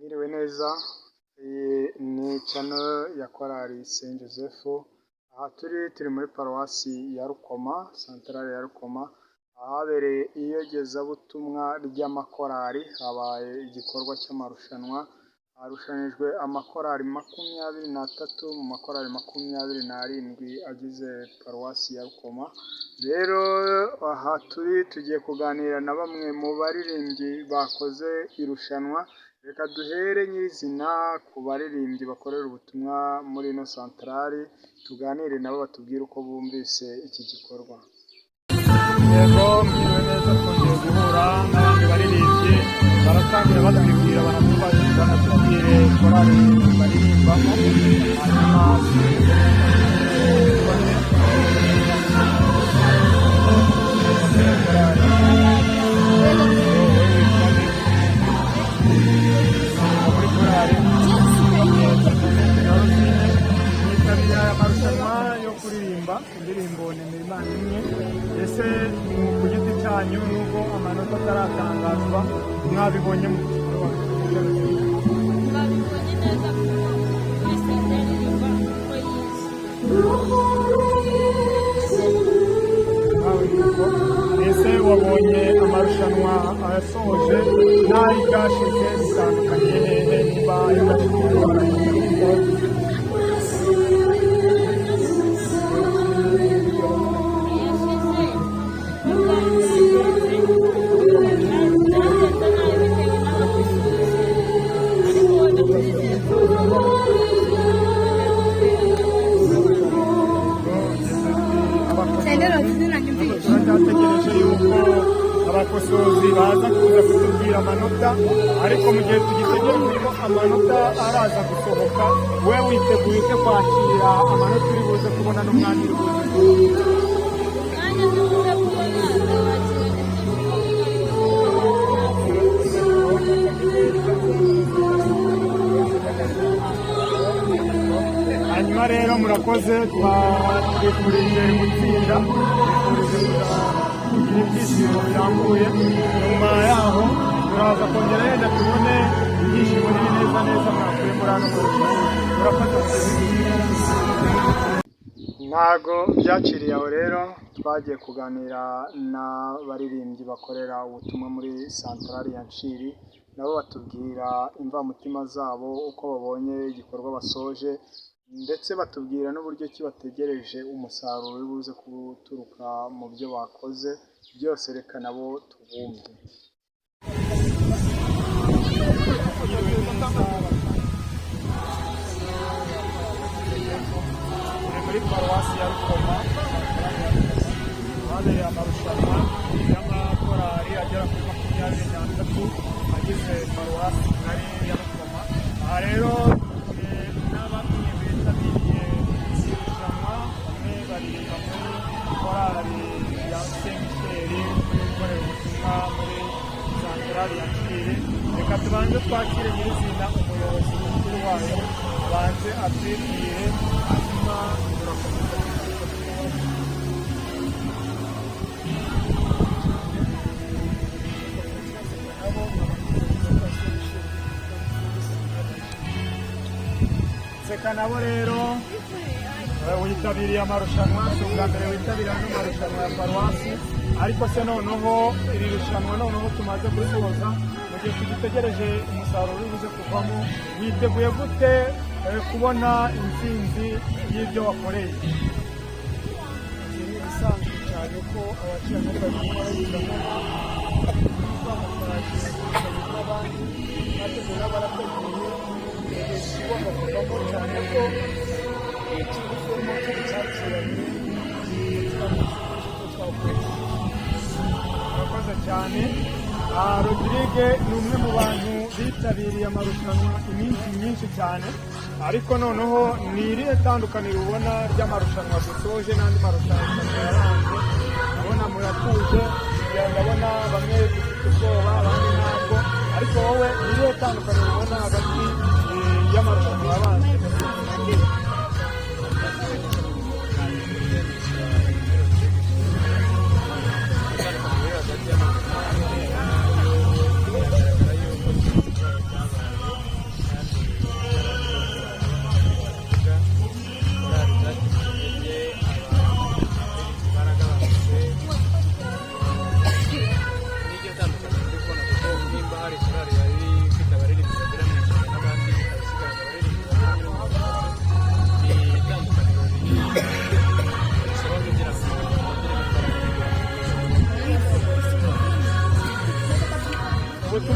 Mwiriwe neza, iyi ni channel ya korali Saint Joseph, aha turi muri paruwasi ya Rukoma, santarari ya Rukoma, ahabereye iyogezabutumwa ry'amakorali, habaye igikorwa cy'amarushanwa, harushanijwe amakorali 23 mu makorali 27 agize paruwasi ya Rukoma. Rero aha turi tugiye kuganira na bamwe mu baririmbyi bakoze irushanwa. Reka duhere nyirizina ku baririmbyi bakorera ubutumwa muri ino santarari, tuganire nabo batubwire uko bumvise iki gikorwa. Yego, mwiriwe neza. Twongeye guhura n'abandi baririmbyi, baratangira batwibwira, banatubwire korali baririmbamo, hanyuma muri korali mwitabiriye aya marushanwa yo kuririmba indirimbo Nemera Imana Imwe. Ese ku giti cyanyu, nubwo amanota ataratangazwa, mwabibonye mu Babibonye neza kuko wese yaririmba uko yize. Ese wabonye amarushanwa asoje n'ayo bwashize bitandukanye hehe, niba ayo bwashize Iyashize byagenze nabi bitewe n'abakosozi, ariko wenda turizeye ko Turacyategereje yuko abakosozi baza kuza kutubwira amanota, ariko mu gihe tugitegereje ko amanota araza gusohoka, we witeguye ute kwakira amanota uri buze kubona n'umwanya uri buze kubona? Umwanya ntubuze kubona, ndawakira ndetse. Hanyuma rero murakoze, twifurije gutsinda, twifurije kugira ibyishimo birambuye. Nyuma yaho turaza kongera yenda tubone ibyishimo n'ibineza neza mwakuye muri ano marushanwa. Murakoze. Ntago byaciriye aho rero, twagiye kuganira n'abaririmbyi bakorera ubutumwa muri santarari ya Nshiri, nabo batubwira imvamutima zabo, uko babonye igikorwa basoje, ndetse batubwira n'uburyo ki bategereje umusaruro uri buze guturuka mu byo bakoze byose. Reka nabo tubumve. Turi muri paruwasi ya Rukoma, habereye amarushanwa y'amakorali agera kuri 23 agize paruwasi ngari ya Rukoma. Aha rero duhuye na bamwe bitabiriye irushanwa, bamwe baririmba muri korali ya Saint Michel ikorera ubutumwa muri santarari ya Nshiri. Reka tubanze twakire nyirizina umuyobozi mukuru wayo, abanze atwibwire, hanyuma turakomeza. Seka nabo rero witabiriye amarushanwa, si ubwa mbere witabiriye ano marushanwa ya paruwasi, ariko se noneho iri rushanwa noneho tumaze gusoza, mu gihe tugitegereje umusaruro uri buze kuvamo, witeguye gute kubona intsinzi y'ibyo wakoreye? Ni ibisanzwe cyane ko abacamanza bagikora irushanwa n'abandi, natwe n'abarateguye igomba kuvamo, cyane ko ikivuyemo turi cyakiranye icyo twakoze. Murakoze cyane. Rodrigue ni umwe mu bantu bitabiriye amarushanwa iminsi myinshi cyane, ariko noneho ni irihe tandukaniro ubona ry'amarushanwa dusoje n'andi marushanwa yaranze? Ndabona muratuje, ndabona bamwe dufite ubwoba, abandi ntabwo, ariko wowe ni irihe tandukaniro ubona hagati y'amarushanwa yabanje? Hagati y'amarushanwa.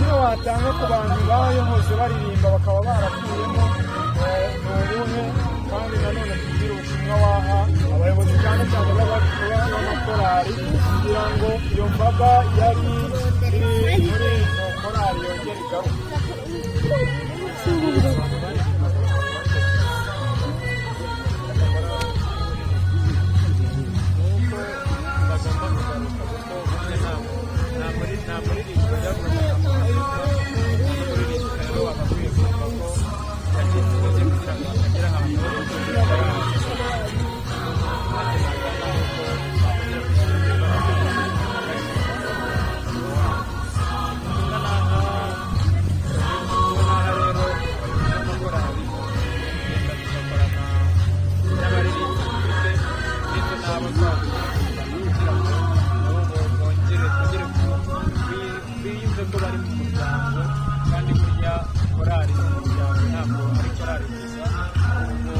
Ubutumwa watanga ku bantu bayohoze baririmba bakaba barakuyemo ni ubuhe? Kandi nanone tubwire ubutumwa waha abayobozi, cyane cyane b'amakorali, kugira ngo iyo mbaga yari iri muri izo korali yongere igaruke. Nuko bagomba kugaruka, kuko burya nta muririmbyi bajya n'umuririmbyi. Rero bagakwiye kumva ko yacitse intege kugira ngo agere ahantu ho gutegura korali. Ubutumwa natanga ni uko bakongera gushyira imbaraga. Ubutumwa naha rero abayobozi b'amakorali, kugenda tugakorana n'abaririmbyi dufite ndetse n'abo twahuye, kugira ngo nabo bongere biyumve ko bari mu muryango. Kandi burya korali ni umuryango, ntabwo ari korali gusa, ahubwo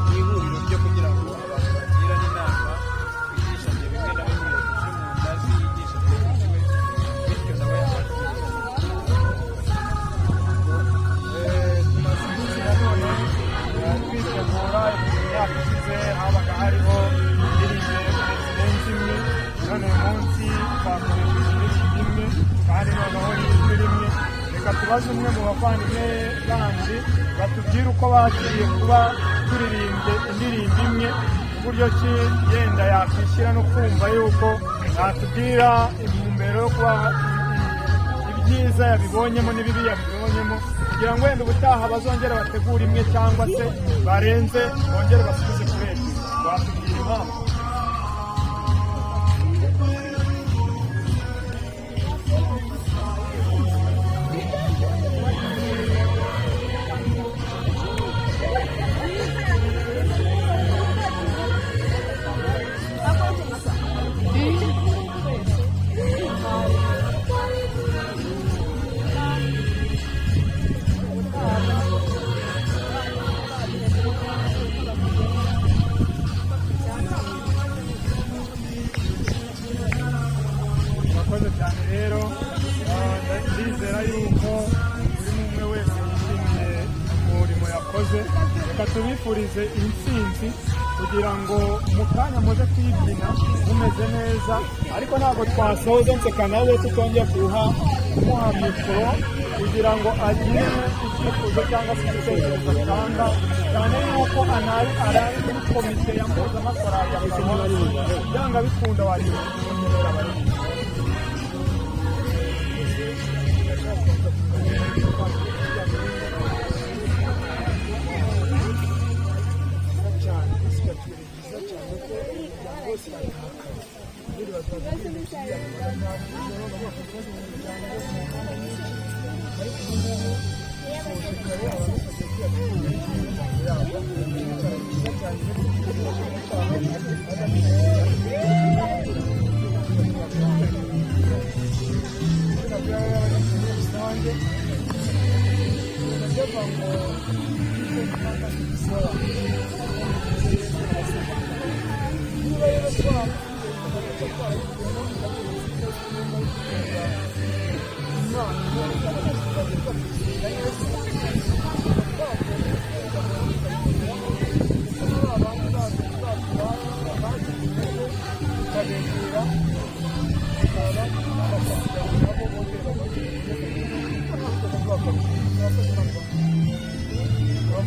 ni ihuriro ryo kugira ngo abantu bagirane inama, bigishanye bimwe na bimwe, icyo umuntu azi yigisha mugenzi we, bityo nawe abashe. Tumaze iminsi nanone twitegura. Imyaka ishize habaga hariho indirimbo zirenze imwe, none uyu munsi twakoresheje indirimbo imwe kandi noneho n'ijwi rimwe. Reka tubaze umwe mu bavandimwe bandi batubwire uko bakiriye kuba turirimbye indirimbo imwe, uburyo ki yenda yakwishyira no kumva yuko natubwira intumbero yo kuba ibyiza yabibonyemo n'ibibi yabibonyemo, kugira ngo wenda ubutaha bazongere bategure imwe cyangwa se barenze, bongere basubize kuri ebyiri. Watubwira impamvu? Murakoze cyane rero. Ndizera yuko buri umwe wese yishimiye umurimo yakoze. Reka tubifurize intsinzi kugira ngo mu kanya muze kuyibyina mumeze neza. Ariko ntabwo twasoza nseka nawe tutongeye kumuha mikoro kugira ngo agire icyifuzo cyangwa se igitekerezo atanga, cyane yuko anari ari muri komite ya mpuzamakorali ya paruwasi. Byanga bikunda wagira umunyemerera abaririmbyi. Cyane bisigatira byiza cyane ko umuryango wose batahakana ubundi bazaza kwiga ijoro bakajya baza mu muryango mu mpana nyinshi, ariko ubu ngubu soje kare, abantu bose bagiye kwiyakira imiryango yabo. Cyane byiza cyane ndetse cyane muri rusange ndavuga ngo niba rero tukabegera tukaba nabo bongere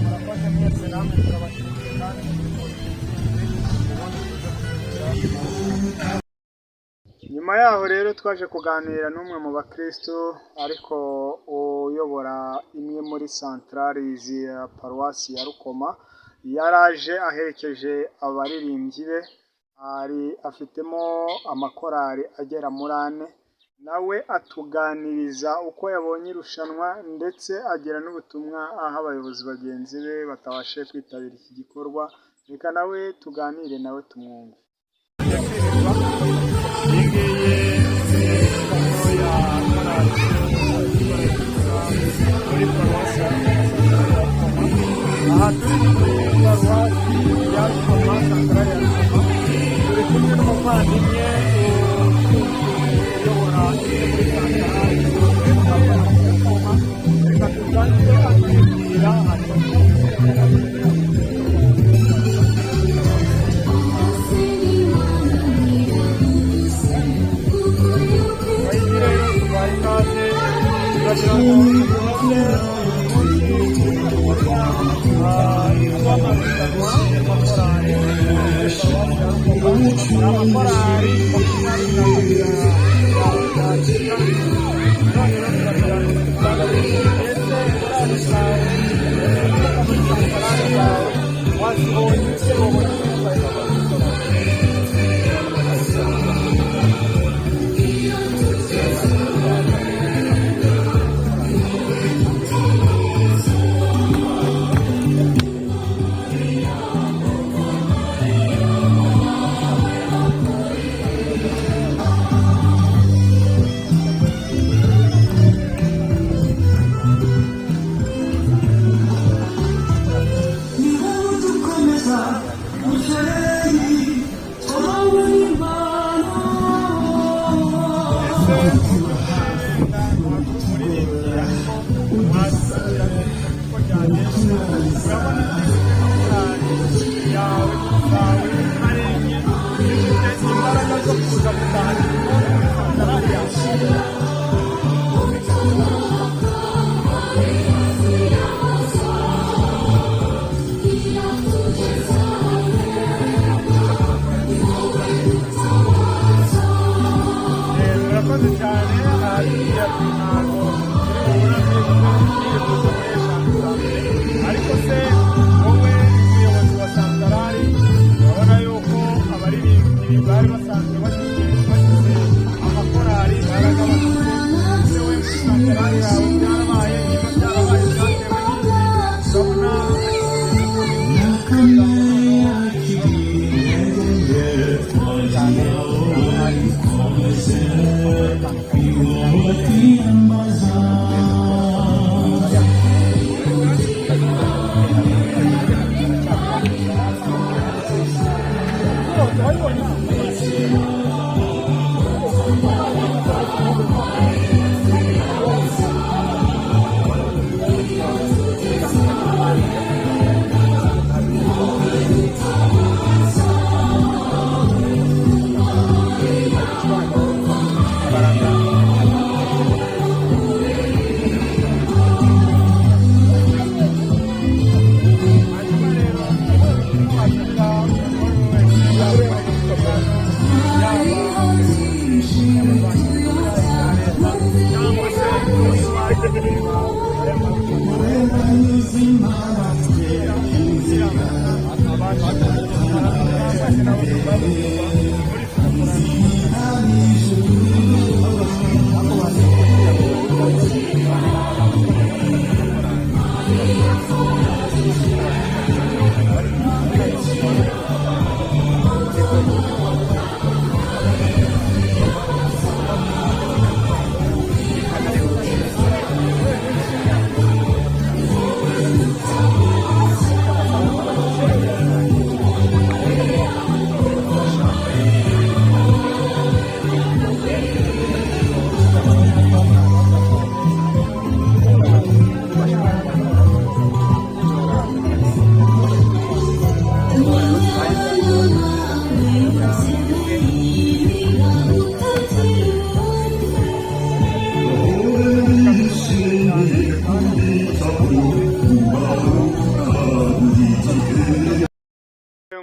Murakoze mwese, namwe turabashimiye kandi ubundi tuze gusubira. Nyuma yaho rero twaje kuganira n'umwe mu bakristo ariko uyobora imwe muri santarari ya paruwasi ya Rukoma. Yaraje aherekeje abaririmbyi be, ari afitemo amakorali agera muri ane. Nawe atuganiriza uko yabonye irushanwa, ndetse agira n'ubutumwa aha abayobozi bagenzi be batabashije kwitabira iki gikorwa. Reka nawe tuganire nawe tumwumve. Iyi ngiyi ni ifoto ya korali muri paruwasi ya Rukoma. Aha turi ni kuri paruwasi ya Rukoma, santarari ya Rukoma. Turi kumwe n'umuvandimwe uyobora imwe muri santarari. Turagira ngo tubaze uyu munsi igikorwa cy'amarushanwa y'amakorali muri paruwasi ya Rukoma. Ni amakorali 22 yakitabiriye. None rero turagira ngo tubaze, ese korali zawe zituruka muri santarari yawe wazibonye ute? Wabonye zitwaye neza? Ese ntabwo umuririmbyi, ariko wasubira uko byagenze, urabona korali yawe zawe ari enye zifite imbaraga zo kuza gutahana igikombe muri santarari yawe? Murakoze cyane. Hariya ntabwo turi bubura byibuze muri 5 za mbere, ariko se wowe umuyobozi wa santarari, urabona yuko abaririmbyi bari basanzwe bashyize amakorali baragabanutse. Ese we muri santarari yawe byarabaye? Niba byarabaye, byatewe n'iki? Urabona kugira ngo noneho Cyane hari Hanyuma rero twasabira umuntu wese, yaba yaba leta cyangwa se waje kureba aya marushanwa, kugira ngo abashe abashe nabo kubarirwa muri santarari.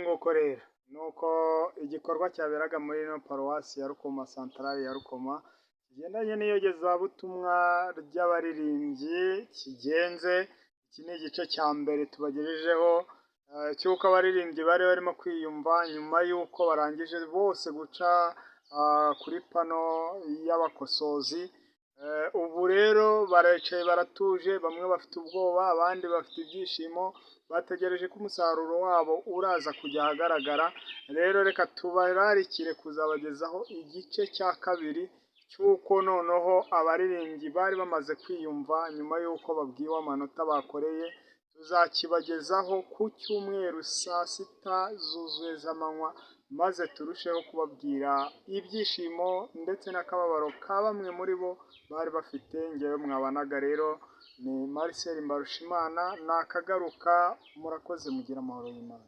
Nguko rero nuko igikorwa cyaberaga muri ino paruwasi ya Rukoma, santarari ya Rukoma, kigendanye n'iyogezabutumwa ry'abaririmbyi kigenze. Iki ni igice cya mbere tubagejejeho cy'uko abaririmbyi bari barimo kwiyumva nyuma y'uko barangije bose guca kuri pano y'abakosozi. Ubu rero baricaye baratuje, bamwe bafite ubwoba, abandi bafite ibyishimo, bategereje ko umusaruro wabo uraza kujya ahagaragara. Rero reka tubararikire kuzabagezaho igice cya kabiri cy'uko noneho abaririmbyi bari bamaze kwiyumva nyuma y'uko babwiwe amanota bakoreye. Tuzakibagezaho ku cyumweru saa 6 zuzuye z'amanywa, maze turusheho kubabwira ibyishimo ndetse n'akababaro ka bamwe muri bo bari bafite. Ngewe mwabanaga rero ni Marcel Mbarushimana, nakagaruka. Murakoze, mugire amahoro y'Imana.